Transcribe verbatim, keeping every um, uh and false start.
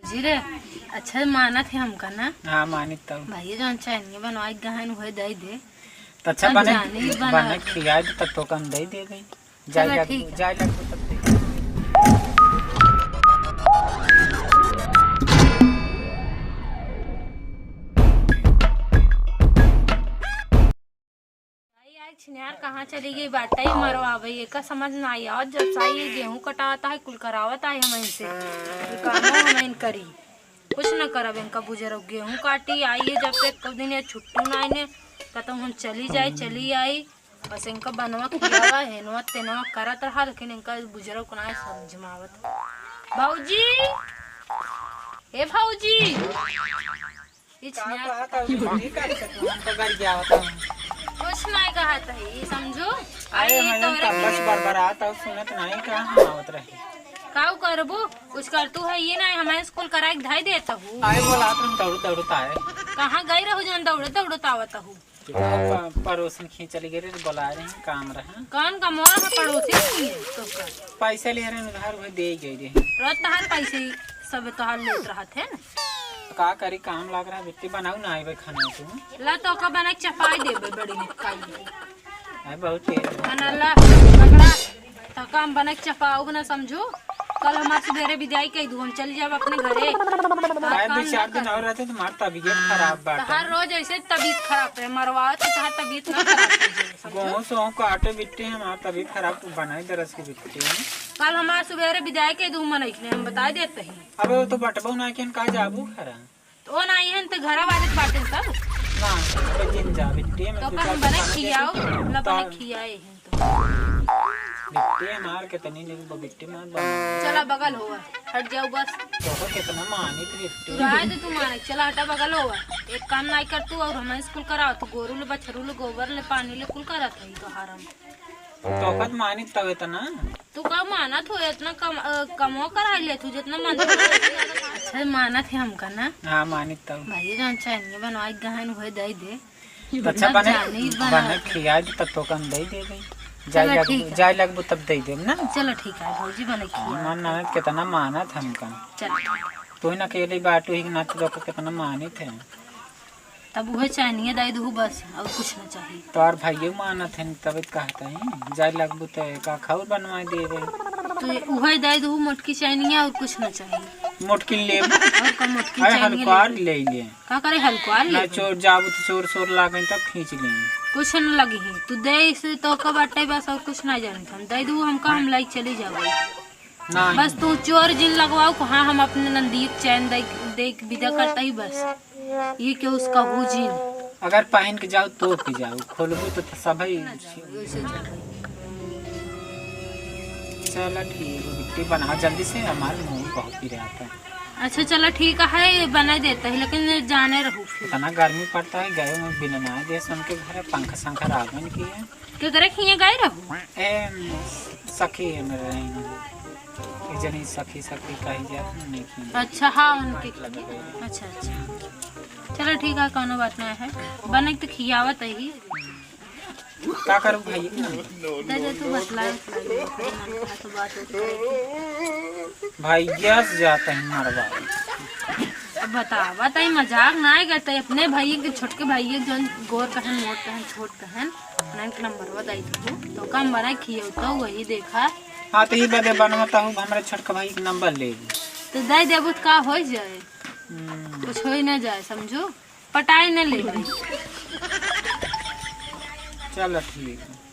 जी रे, अच्छा मानत है हमका ना? हाँ, मानित तब। भैया जौन चैनिया बनवाई गहन उहे दे दे। त अच्छा तब बने, जानी बना बने दे। खिया दे, तब तो कम दे दे भाई। जाए चलो, लग, ठीक है। जाए लग तब दे दे। भाई, आज छिनार कहाँ चली गई बाटे मरवावे, एका समझ ना आई। आज जब साई ये गेहूं कटावत है, कुल करावत है हम इनसे, ये कामो हम इन करी, कुछ न करब इनका बुझरब। गेहूं काटी आई है जब से, एक दिन ये छुट्टी ना आईने, कहता हम चली जाए, चली आई, बस इनका बनवा खियावा, हेनवा तेनवा करत रहा, लेकिन इनका बुझरब को ना समझ में आवत। भौजी, ए भौजी, ई का छिया कहत हऊ? ई का कहत हऊ? हमको गरियावत हऊ। कुछ नहीं कहत है, ई समझू। अरे, आई मैं तोरे तब बस बरबरात हऊ, सुनत नहीं का हम आवत रही। काऊ करबू? कुछ कर तू है, ये नहीं, हमें स्कूल कराए के धाई देत हऊ। आए बोलात रहूं, दौड़त दौड़त आए। कहाँ गई रहू जौन दौड़त दौड़त आवत हऊ? प-, पड़ोसन खींच चली गई रहे, बोला रही, काम रहा। कौन का मोर है पड़ोसी नहीं है तो का? पैसे ले रहे उधार, वही दे गई रही। रोज तहार पैसे ही सब तोहार लेत रहत है ना। का करी, काम लाग रहा, बिट्टी बनाऊ ना आइबे खाना तू। ला तो का बना के चपाई देबे बड़ी निकाई। है बहुत तेज। खाना ला, पकड़ा। तो काम बना के चपाऊ ना समझू। कल हमार सुबेरे विदाई कई दू, हम चल जाब अपने घरे। तोहार आए दो काम चार ना दिन कर। और रहते, तुम्हार तबीयत खराब बाटे। तोहार रोज ऐसे तबीयत खराब है, मरवाओ तो तोहार तबीयत ना खराब हो जाए, समझो? गोहूं सोहूं काटे बिट्टी, हमार तबीयत खराब, तू बनाई दरस की बिट्टी। कल हमार सुबेरे विदाई कई दू, मन ऐसने हम बताई देते हैं। अबे वो तो बटबो ना किन, का जाबू खरा? तो वो ना आई हन तो घरा वाले बाटे सब। ना, तो जिन जा बिट्टी में तो तू का हम का बना खाना खियाओ, के ना बना तो खियाए हैं तो। बिट्टी मार के तनी नहीं, वो बिट्टी मार बना। चला बगल हो, हट जाओ बस। तो को कितना मानी थी बिट्टी। तू रहा दे, तू माने, चला हटा बगल हो। एक काम नहीं कर तू, और हमें स्कूल कराओ, तू गोरू ले, बछरू ले, गोबर ले, पानी ले, कुल करत है तो हरम। तो कत मानी तब इतना। तू का मानत हो, इतना कम, अ, कमो कराई ले तू, जितना मन। अच्छा, मानत है हमका ना? हाँ, मानित तब। भैया, जौन चैनिया बनवाई गहन, उहे दे दे। तो अच्छा, तब बने, जानी बना। बने खिया दे, तब तो कम दे दे भाई। जाए चलो, लगबू, ठीक है। जाए लगबू, तब दे देब ना। चलो, ठीक है, भौजी, बने खिया। मन ना, कितना मानत हमका। चलो, ठीक है। तू ही ना अकेले बाटू ही ना, तो कितना मानित है। तब उहे चैनिया दे दू बस, और कुछ ना चाहिए। तोर भाइये मानत है, तब कहता है, जाए लगबू तो एक आँख और बनवा देबे। तो ये उहे दे दू मोटकी चैनिया, और कुछ ना चाहिए। मोटकी लेबू? और का मोटकी अरे, चैनिया हलकुआर लेबू? ले ले। का करे हलकुआर ना लेबू? चोर जाबू तो चोर सोर लागन तब खींच लेंगे। कुछ न लगी है, तू दे से तो का बाटे बस, और कुछ ना जानत हम। दे दू हमका, हम लाई चली जाबे। नहीं। बस तू चोर जिन लगवाओ को, हाँ, हम अपने नंदी के चैन दे, दे के विदा करता ही बस। ये के उसका हो जिन। अगर पहन के जाओ तो के जाओ, खोलबो तो, तो सब है। ना जाओ, वैसे जाओ। चला ठीक है, बिट्टी बना जल्दी से, हमारे मुंह बहुत पिरात है। अच्छा चला ठीक है, बना देता है, लेकिन जाने रहू फिर। इतना गर्मी पड़ता है, गए में बिना ना दे, उनके घर पंखा संखा रागन की है। केकरे खिया गए रहू? ए, सखी है मेरे रही। एक जनी सखी, सखी कही जात ना, नहीं खिया। अच्छा, हाँ, उनके लगा खिया। गई। अच्छा, अच्छा। चलो ठीक है, कौनो बात ना है। बने तो खियावत ही। का करू भाई ना? दे दे तू बतला, बतला, तो बात होती है। भाई गैस जाता है मरवा। अब बता, बताई मजाक ना आए करते, अपने भाई के, छोटके भाई के जौन गोर कहन, मोट कहन, छोट कहन, उन्हन के नंबर बताई तू, तो कम बना खियो तो वही देखा। हाँ, तो ई बदे बनवा तो हूँ, हमरा छोटका भाई के नंबर ले ली। तो दे देबू तो का हो जाए? हम्म। कुछ हो ही ना जाए, समझू, पटाई न ले। चलो ठीक है।